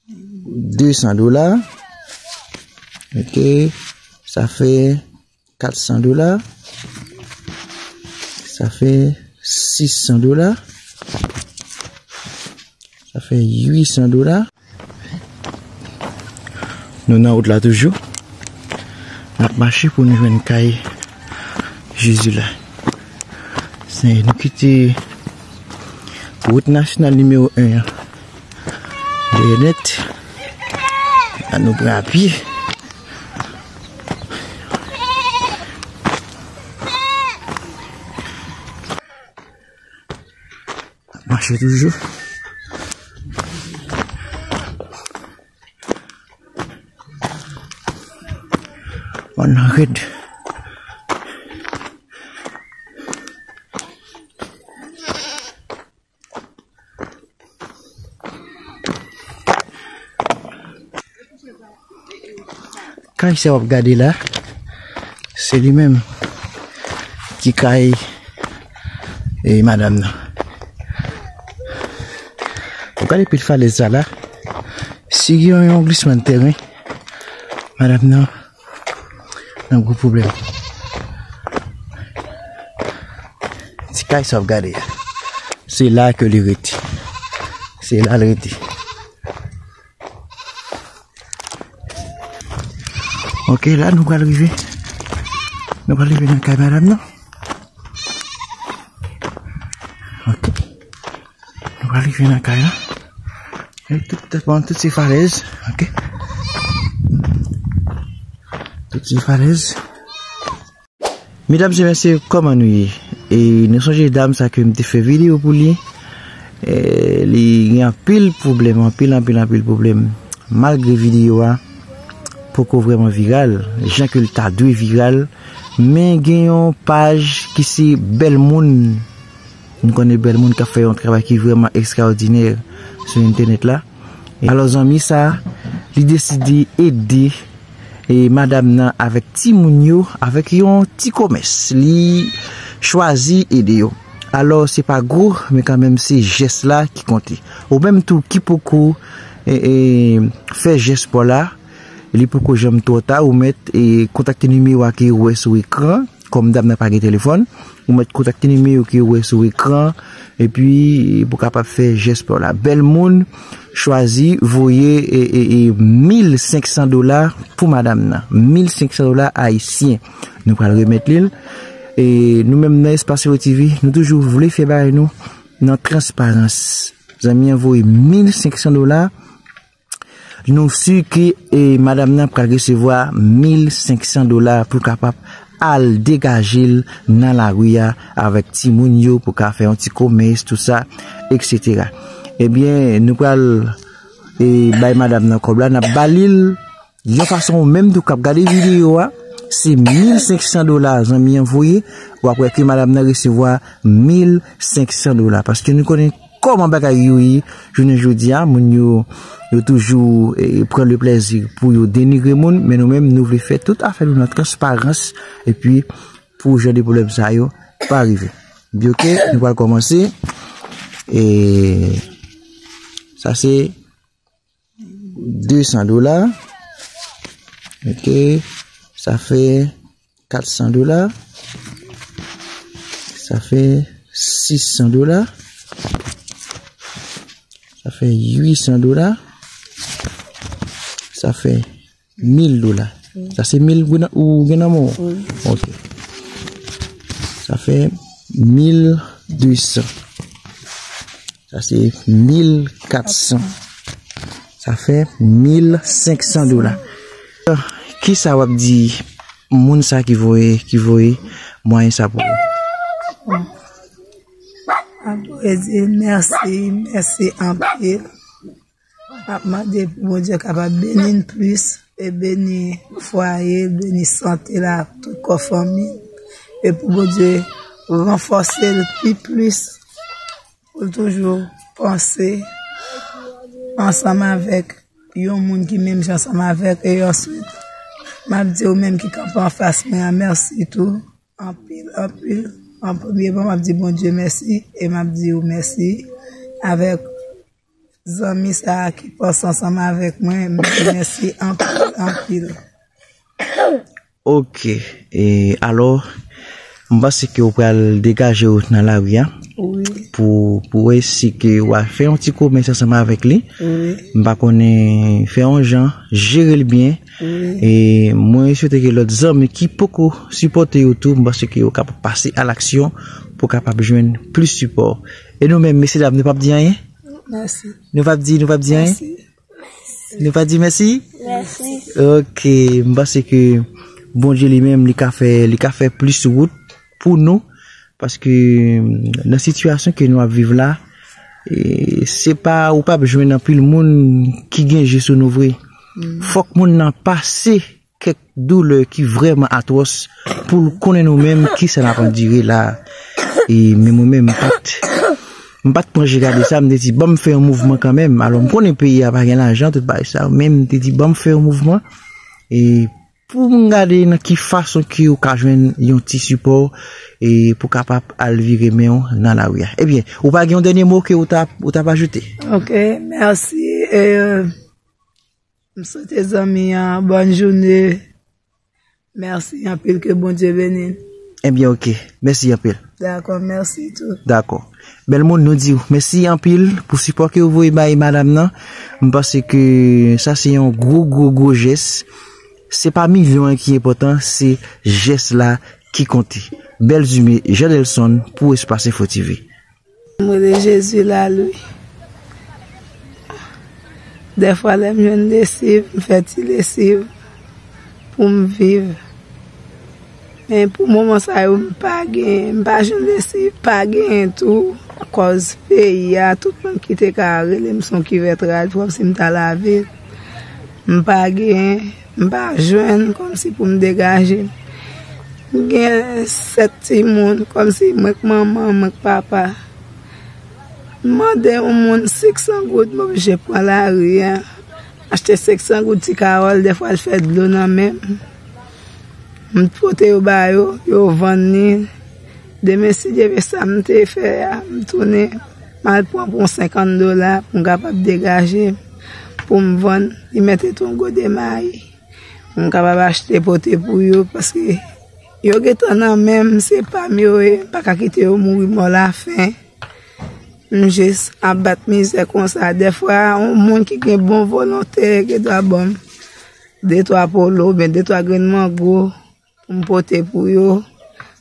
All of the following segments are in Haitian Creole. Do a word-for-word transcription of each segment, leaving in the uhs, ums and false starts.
de san dola. Ok. Sa fè kat san dola. Sa fè sis san dola. Sa fè uit san dola. Nou nan wout la toujou. N ap mache pou nou jwenn kay Jezi la. Se nou kite wout nasyonal nimewo en an. Dèyè nèt. La nou pran apye. Mache toujou. Mòn nan rèd. Kay sa w ap gade la, se li menm ki kay, e, madanm nan. W ap gade pil falèz sa la. Si gen yon glisman tèren, madanm nan nan gwo pwoblèm. Ti kay sa w ap gade a. Se la ke li rete. Se la l rete. Ok, la nou pral rive. Nou pral rive nan kay madanm nan. Ok. Nou pral rive nan kay la. E tout, bon, tout se falèz. Ok. Tout se falèz. Medam e mesye, kòman nou ye? E nou sonje dam sa ke m te fè videyo pou li? E li gen anpil pwoblèm, anpil, anpil, anpil pwoblèm. Malgre videyo a poko vrèman viral, jan ke l ta dwe viral, men gen yon paj ki se Bèl Moun. Nou konnen Bèl Moun k ap fè yon travay ki vrèman ekstraòdinè sou entènèt la. Alò, zanmi sa, li deside ede, e, madanm nan avèk timoun yo, avèk yon ti komès. Li chwazi ede yo. Alò, se pa gwo, men kanmenm se jès la ki konte. Ou menm tou ki poko, e, e, fè jès pa w la, li poko janm twò ta, ou mèt, e, kontakte nimewo a ke ou wè sou ekran. Kòm dam nan pa gen telefòn, ou mèt kontakte nimewo ke ou wè sou ekran, epi pou kapab fè jès pa w la. Bèl Moun chwazi voye, e, e, e, mil senk san dola pou madanm nan. Mil senk san dola ayisyen. Nou pral remèt li l. E nou menm nan Espacio T V, nou toujou vle fè bagay nou nan transparans. Zanmi an voye mil senk san dola. Nou si ke, e, madanm nan pral resevwa mil senk san dola pou kapab al degaje l nan lari a avèk timoun yo, pou ka fè yon ti komès, tout sa, etsetera. Ebyen, nou pral, e, bay madanm nan kòb la, n ap ba li l yon fason ou menm tou k ap gade videyo a, se mil senk san dola zanmi an voye, w ap wè ke madanm nan resevwa mil senk san dola. Paske nou konnen kòman bagay yo ye jounen jodi a, moun yo, yo toujou, e, pran le plèzi pou yo denigre moun, men nou menm, nou vle fè tout afè nou nan transparans, epi pou jan de pwoblèm sa yo pa rive. Bi, ok, nou pral kòmanse. E sa se de san dola. Ok, sa fè kat san dola. Sa fè sis san dola. Sa fè uit san dola. Sa fè mil dola. Sa se mil ou gen nan, ou gen nan men w? Wi. Ok. Sa fè mil de san. Sa se mil kat san. Sa fè mil senk san dola. Kisa w ap di moun sa ki voye, ki voye mwayen sa pou ou? M ap voye di mèsi, mèsi anpil. M ap mande pou Bondye kapab beni n plis, e beni fwaye, beni sante l ak tout kò fanmi, e pou Bondye ranfòse l pi plis, pou l toujou panse ansanm avèk yon moun ki menm jan ansanm avèk, e answit, m ap di ou menm ki kanpe anfas mwen an, mèsi tou, anpil, anpil. An premye, bon, m ap di Bondye mèsi, e m ap di ou mèsi avèk zanmi sa a ki panse ansanm avèk mwen, m di mèsi anpil, anpil. Ok. E alò, m panse ke w pral degaje w nan lari a Wi, pou pou wè si ke w a fè yon ti komès ansanm avèk li. wi, M pa konnen, fè yon jan, jere l byen. wi. E mwen swete ke lòt zanmi ki poko sipòte yo tou, m panse ke yo kapab pase a laksyon pou kapab jwenn plis sipò. E nou menm, mesye dam, nou p ap di anyen? Mèsi. Nou p ap di, nou p ap di anyen? Mèsi. Nou pa di mèsi? Mèsi. Ok, m panse ke Bondye li menm, li ka fè, li ka fè plis wout pou nou, paske nan sitiyasyon ke nou ap viv la, e, se pa, ou p ap jwenn anpil moun ki gen je sou nou vre. Fòk moun nan pase kèk doulè ki vrèman atwòs pou l konnen nou menm ki sa n ap andire la. E men mwen menm, m pa t m pa t pran je gade sa, m te di ban m fè yon mouvman kanmenm. Alò, m konnen peyi a pa gen lajan, tout bagay sa, men m te di ban m fè yon mouvman e pou m gade nan ki fason ke ou ka jwenn yon ti sipò e pou kapab al vire men w nan lari a. Ebyen, ou pa gen yon dènye mo ke ou t ap ou t ap ajoute? Ok, mèsi. E, m swete zanmi an bòn jounen. Mèsi anpil, ke Bondye beni n. Ebyen, ok. Mèsi anpil. Dakò, mèsi tou. Dakò. Bèl moun, nou di w mèsi anpil pou sipò ke w voye bay madanm nan. M panse ke sa se yon gwo, gwo, gwo jès. Se pa milyon an ki enpòtan, se jès la ki konte. Bèl zime, Jean Delson pou Espas Info T V. M rele Jezi Lalwi. Dèfwa lè m jwenn lesiv, m fè ti lesiv pou m viv. Men pou moman sa yo, m pa gen, m pa jwenn lesiv, pa gen tou. Akòz peyi a, tout moun ki te ka rele m son kivèt rad, kòmsi m ta lave. M pa gen, m pa jwenn, kòmsi pou m degaje m. M gen sèt timoun, kòmsi mwen k manman, mwen k papa. M mande yon moun senk san goud, m oblije pran lari a. Achte senk san goud ti kawòl, dèfwa l fè dlo nan men m. M pote yo ba yo, yo vann li. Demen, si Dye vle, sa m te fè a, m tounen, m al pran pou yon senkant dola pou m kapab degaje m, pou m vann. Li mete tou yon gode mayi pou m kapab achte pote pou yo, paske yo gentan nan men m, se pa m yo ye, m pa ka kite yo mouri mò lafen. M jis ap bat mizè konsa. Dèfwa, yon moun ki gen bon volonte, gen dwa ban m de twa polo, oubyen de twa grenn mango pou m pote pou yo,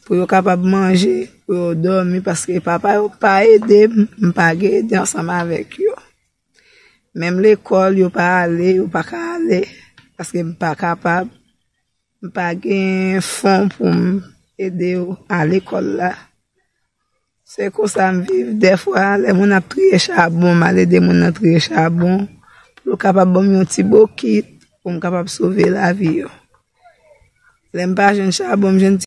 pou yo kapab manje, pou yo dòmi, paske papa yo pa ede m, m pa gen ede ansanm avèk yo. Menm lekòl, yo pa ale, yo pa ka ale, paske m pa kapab, m pa gen fon pou m ede yo al lekòl la. Se konsa m viv. Dèfwa, lè moun ap triye chabon, m al ede moun nan triye chabon pou yo kapab ban m yon ti bokit pou m kapab sove lavi yo. Lè m pa jwenn chabon, m jwenn